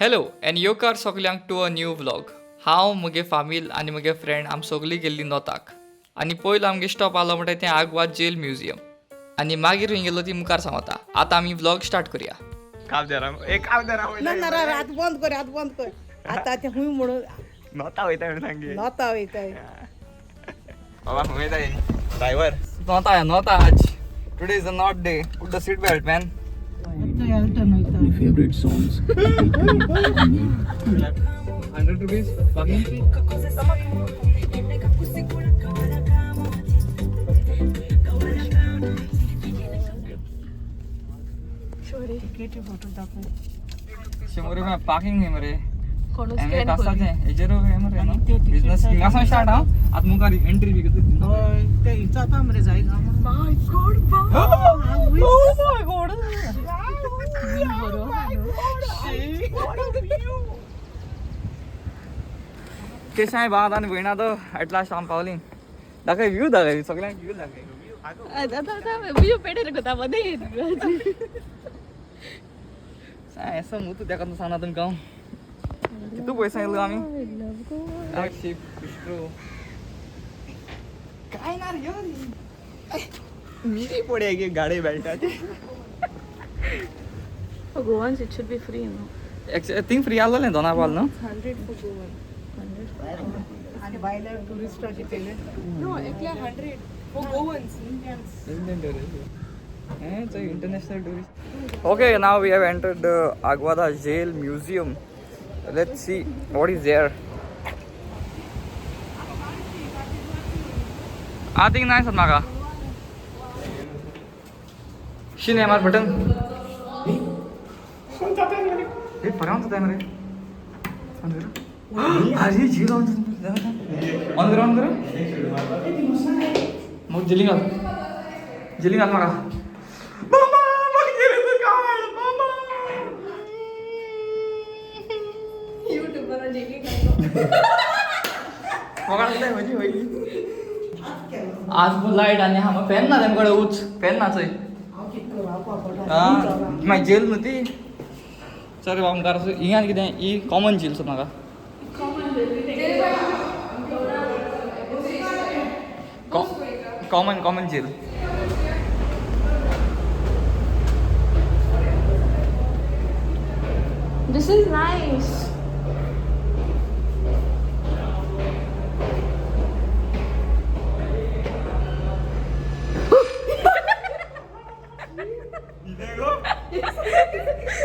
Hello and येवकार सगल्यांक to a new vlog. हांव म्हगे फामील आनी म्हगे फ्रेंड आमी सगळीं गेल्लीं नोताक आनी पयलो आमगे स्टॉप आलो म्हणटा तें आगवाद जेल म्युझियम आनी मागीर खंय गेलो ती मुखार सांगता. आतां आमी व्लॉग स्टार्ट करुया. ना ना रा हात बंद कर, हात बंद कर. आतां ते खूंय म्हणून नोता वयता म्हणून सांगे. नोता वयताय. बाबा खंय वयता ड्रायव्हर? नोता नोता आज today is a not day. Put the seat belt man. Favorite songs. 100 rupees बाकी. शंबर रुपया पार्किंग न्ही मरे. कोणूच आसा तें हेजेर हें मरे न्हू बिजनस हिंगासून स्टार्ट हांव आतां मुखार एंट्री बी कितें. हय ते जाता मरे जायना. My God. Oh my God. केशाय बाद आनी भयणा तो एट लास्ट आमी पावली. दाखय व्यू, दाखय सगळ्यांक व्यू दाखय. आता आता व्ह्यू पेडेर कोता मध्ये. ऐसा मुतू तेका सांगना तुमकां कितू पयस आयलो आमी. शिप बिस्ट्रो काय ना रे यो. मी पडे की गाडी मेळटा ती. For Goans it should be free no. Thing free आसलेलें दोना पावल न्हू. 100 फॉर गोवन आनी भायले ट्युरिस्टाचे केले. No, एकल्या 100 for Goans. Indians. Indian tourist. So international tourist. Okay, now we have entered the Aguada Jail Museum. Let's see what is there. I think nice म्हाका. शी मार button. ए फरावन जाता मरे. अरे झील ऑन ऑन कर, ऑन कर. मग जेली घाल, जेली घाल म्हाका. मामा म्हाका जेलीचो काड मामा. YouTuber jelly खातो. म्हाका लागता म्हजी वयली आज लायट आनी हा फॅन ना तेमकडे उच फॅन ना चोय. हांव कितें करूं, हांव पापडा. आं मागीर जेल न्हू ती. सर मुखार हिंगा कितें ही कॉमन जेल सो म्हाका. Common common jail. This is nice.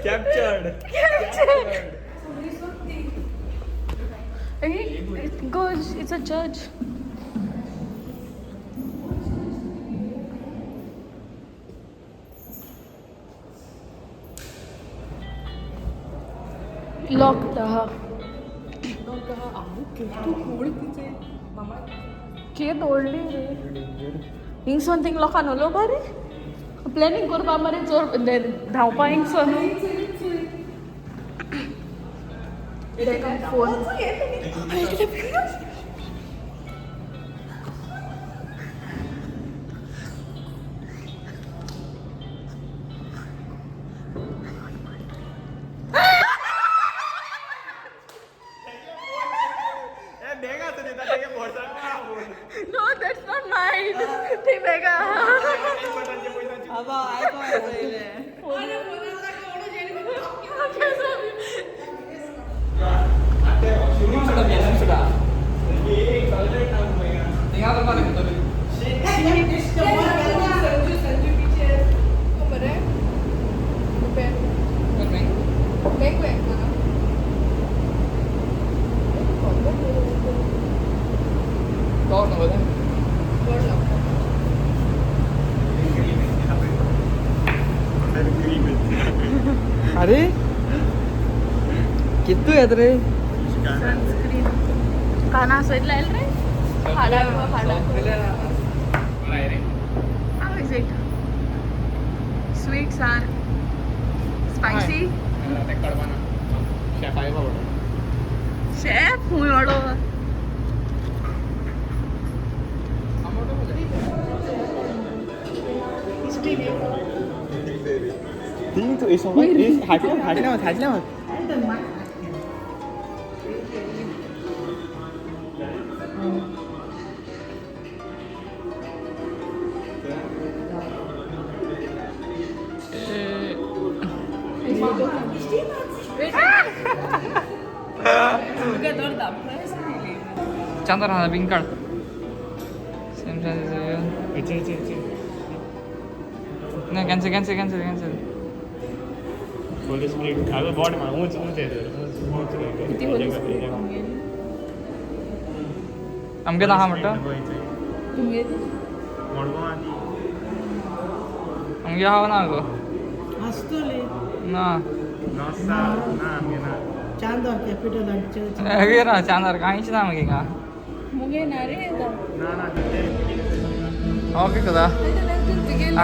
Captured. It goes, it's a church. Locked हा. केद व्हडली रे हिंगसोन थिंग लोकां उलोवपा रे प्लॅनिंग करपा मरे चोर धांवपा हिंगसोन phone. No, that's not mine. ते वेगळा. संजू संजू पिक्चर को बरं बँक बँक बँक ना. गोड लागता. अरे कितू येत रे. सनस्क्रीन काना सयत लायल रे हाडा हाडा. How is it? Sweet, sour, spicy? Chef हुंय वाडो. थिंग हाटल्या हाटल्या हाटल्या. चांदर हा बिंग काढ. Same size. नाही, cancel cancel cancel cancel. Holy Spirit अगं बॉड मा ऊंच ऊंच आहे तर ऊंच किती होली स्पिरिट आमगे ना हा म्हणतो. तुमगे मडगांव आनी आमगे हा ना गो. आसतोली. ना. नोसा ना आमगे ना. Chandor capital church. अगे ना चांदर काहीच ना मगे का. मुगे ना रे. ना ना ते ओके कदा आ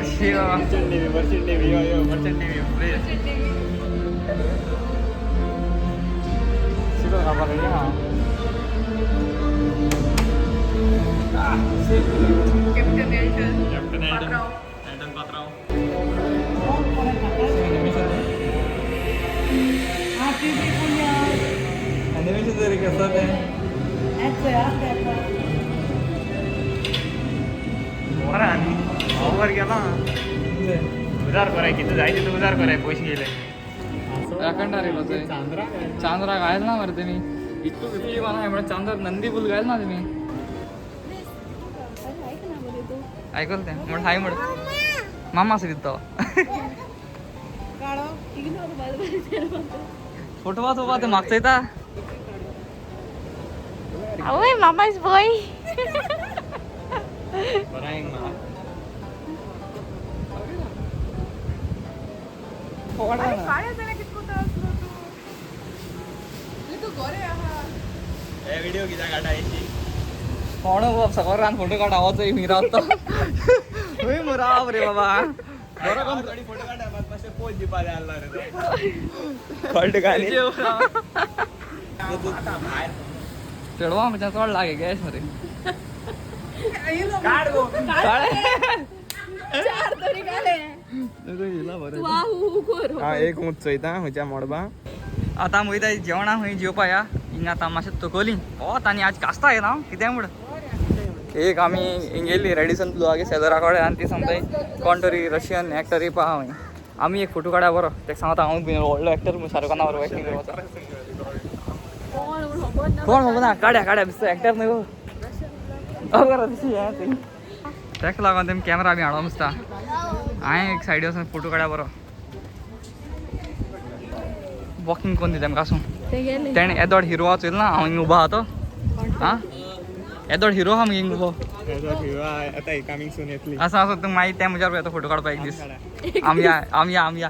Shiva. Merchant navy, merchant navy, yo yo, merchant navy please. Shiva खबर आहे हा. Captain Elton. Captain Elton, Elton Patrao. हा टीव्ही पुण्या. अनिमेशन तरी कसं ते. बरं आनी ओवर गेला उजार कराय किती जाय तिथं उजार कराय पैसे गेले. राखणदार आहे ते. चांद्रा. चांदरा गायल ना मरे तुम्ही इतकं फिफ्टी वन आहे म्हणजे चांदर नंदी बुल गायल ना तुम्ही. ऐकलं ते म्हण हाय म्हण मामा असं तिथं फोटो वाच बाबा ते मागचा येता. आवय मामा's boy. बरं आहे ना. काळे जाल्यार कितको त्रास जाता तूं. तूं गोरे आहा. हे व्हिडिओ कित्याक काडटा येशी? कोण बाब सगळं रान फोटो काढा आवाज मी रावतो होय मराव रे बाबा बरं कोण थोडी फोटो काडटा मात मातशें पोज दिवपा जाय आसलो रे तो. कळटा काय न्ही? चेडवा आमच्या चड लागे गॅस मरे. काड गो. चार तरी काले तू आ हू कर. हा एक ऊंच चोयता खंयच्या मडबा. आतां वयता जेवणा खंय जेवपा या हिंगा. आतां मातशें तकली वत आनी आज कास्ता येना कितें म्हण एक आमी हिंग गेल्ली रेडिसन ब्लू आगे शेजरा कडेन आनी ती सांगताय कोण तरी रशियन एक्टर येवपा आहा खंय. आमी एक फोटो काडा बरो तेका सांगता हांव बी व्हडलो एक्टर म्हूण शाहरुख खाना बरोबर एक्टिंग करपाचो. कोण खबर ना. कोण खबर ना काड्या काड्या दिसता एक्टर न्हय गो बरोबर दिसली हें थंय. तेका लागून तेमी कॅमेरा बी हाडो दिसता. हांवें एक सायडी वचून फोटो काड्या बरो वॉकिंग कोन्न दिता तेमकां आसूं. ते गेले. तेणें येदोड हिरो आहा चोयल ना हांव हिंग उबो आहा तो आं येदोड हिरो आहा मगे हिंग उबो. आता कमिंग सून येतली. आसा आसा तूं मागीर त्या म्हज्या येता फोटो काडपाक एक दीस. आमी या आमी या आमी या.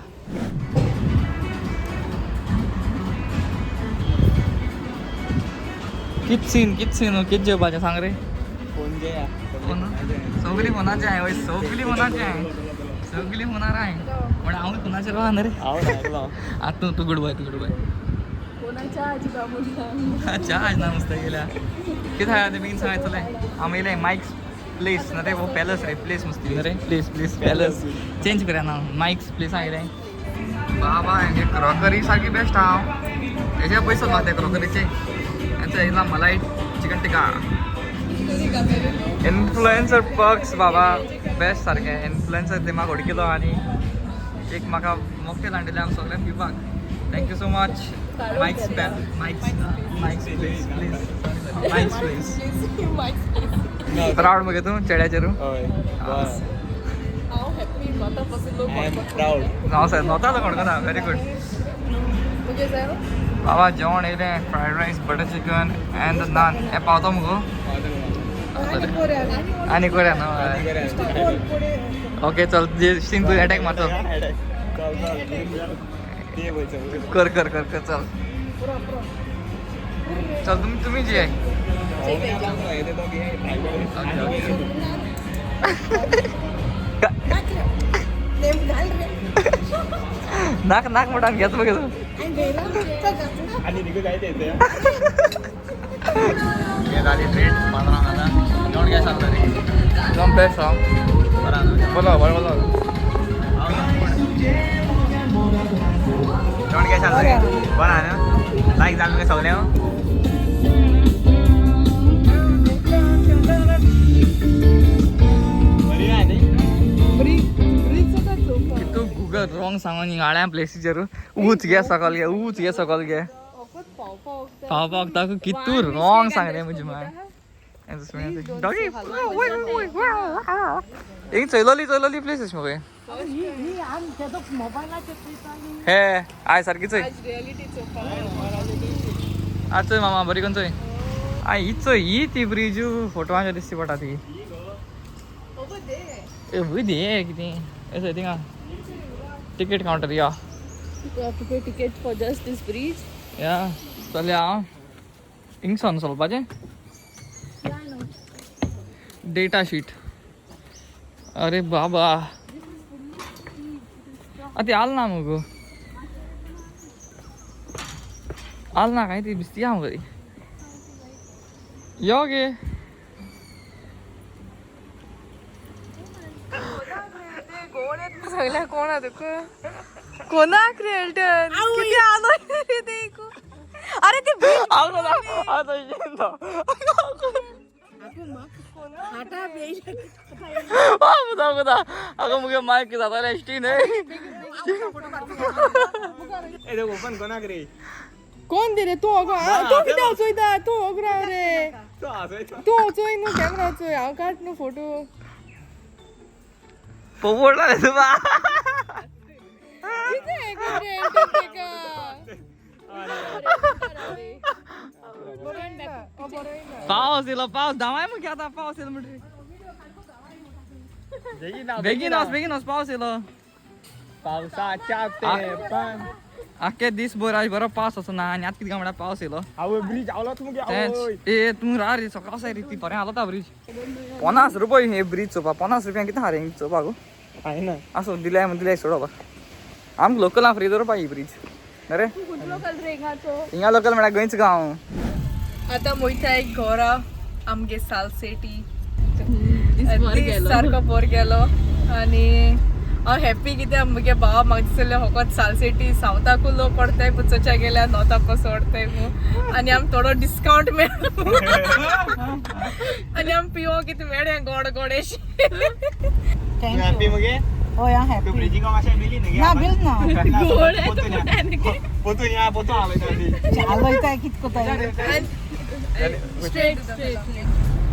कित सीन कित सीन कित जेवपाचें सांग रे. फोन जे. सगळी फोनाचे आहे वय सगळी फोनाचे आहे सगळी फोनार आहे पण हांव फोनाचेर आहा न्हय रे. हांव ना. आं तूं तूं गुड बॉय तूं गुड बॉय. कोणाच्या आजी बाबू. च्या ना मस्त गेल्या कितें आहा तें बेगीन सांगायचलें. आमी येयले मायक्स प्लेस ना रे वो पॅलस रे प्लेस मस्ती न्हय रे प्लेस प्लेस पॅलस चेंज करया ना मायक्स प्लेस आयलें बाबा. हेंगे क्रॉकरी सारकी बेस्ट आहा हेजे पयसो ना ते क्रॉकरीचे. हेंचो येयला मलाई चिकन टिक्का इन्फ्लुएन्सर पर्क्स बाबा बेस्ट सारकें इन्फ्लुएन्सर ते म्हाका उडकिलो आनी एक म्हाका मॉकटेल हाडलेलें आमी सगळ्यांक पिवपाक. Thank you so much Mike's Mike's Mike's place please Mike's place. Proud मगे तूं चेड्याचेर. हय. हांव हॅप्पी म्हाका पासून लोक I am proud. हांव सर नव्हता तो कोण व्हेरी गुड. मुगे जाय. बाबा जेवण येयलें fried rice butter chicken and naan हें पावतो मुगो आनी कोऱ्या न्हू. ओके चल सीन तूं एटॅक मारचल. चल चल ते पळय. कर कर कर कर चल चल तुम्ही तुम्ही जे आहे. Okay okay. नाक नाक मोठा घेत बघ तू. आणि निघू जायचं येते. झाली ट्रेट 15 जेवण काय सांगता रे एकदम बेस्ट हा. बोला बरं बोला. जेवण काय सांगता रे बरं ना लायक जालें तुका सगळें. बरी आहे न्ही. तू गुगल सगळं रॉंग सांगून हिंगा आळ्या प्लेसीचेर ऊंच घे सकल घे ऊंच घे सकल घे पावपाक ताका कितू रॉंग सांगले म्हजी माय. एक चयलोली चयलोली प्लेस अशी मगे हे I सारकी चोय. आ चोय मामा बरी करून चोय. I ही चोय ही ती ब्रिज फोटोवांच्या दिसती पडटा ती. ए दे कितें ए थिंगा तिकीट काउंटर या. You have to pay ticket for just this bridge. या चल हांव हिंगसान चलपाचें. Data sheet. अरे बाबा आ ती आल ना मगो आल ना काय ती बिस्ती हा मगो ती. यो गे सगळ्या कोण आ तुका कोणाक रे एल्टन किती आलो रे ते अरे ते अगं मुगे मायक जाताले एसटी न्हय. ओपन कोणाक रे? कोण दे रे तूं अगो तूं कितें वचोयता तूं ओगरा रे तूं वचोय न्हू कॅमेरा चोय हांव काड न्हू फोटो. पोपटला रे तुका. कितें ऐकून रे एल्टन तेका पावस येयलो पावस धांवाय मुगे आतां पावस येयलो म्हणटरी. बेगीन वच बेगीन वच पावस येयलो. पावसाच्या तेंपान आख्खे दीस भर आज बरो पावस असो ना आनी आतां कितें काय म्हणल्यार पावस येयलो. आवय ब्रिज आवलोच मुगे. तेंच ए तूं रा रे सकाळ आसा रे ती बरें हालता ब्रिज. 50 रुपये हे ब्रिज चोवपा 50 रुपया कितें हा रे चोवपा गो. आहे ना. आसूं दिल्याय म्हण दिल्याय सोड बाबा. आमकां लोकल फ्री दवरपा ही ब्रिज रे. हिंगा लोकल म्हळ्यार गोंयच गांव. आतां मोयता एक घरा आमगे सालसेटी दीस सारको बोर गेलो आनी हांव हॅप्पी कित्याक म्हगे भाव म्हाका दिसलें होकोत सालसेटी सावथाकू लोक पडताय पुचोच्या गेल्या नॉर्थाक कसो पडताय मू आनी आम थोडो डिस्कावंट मेळ्ळो आनी आम पिवो कितें मेळ्ळें गोड गोड एशें. हॅपी मुगे? हय हांव तू हॅपी. ब्रिजींग मातशें बिली न्ही? ना बील ना. पोतून या पोतून हालयता ती. चालवयता कित कोताय. स्ट्रेट स्ट्रेट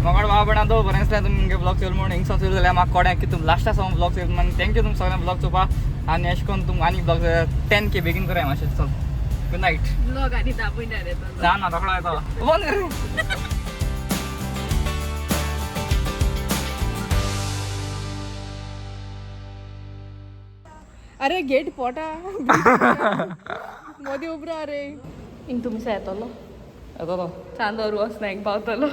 मोगाड भाव भयणां दो बरें दिसलें तुमी मुगे ब्लॉग चोयल म्हूण हिंगसान सुरू जाल्यार म्हाका कोड्याक की तुमी लास्टा सावन ब्लॉग चोयल म्हूण thank you तुमी सगळ्यांक ब्लॉग चोवपा आनी अशें करून तुमकां आनी ब्लॉग 10K बेगीन कराय मातशें. चल गूड नायट. ब्लॉग आनी दाबून येतो. जा ना रोकडो येतो बंद कर. अरे गेट पोटा मोदी उबरा रे. हिंग तुमचा येतलो येतलो. चांदोर वचना एक पावतलो.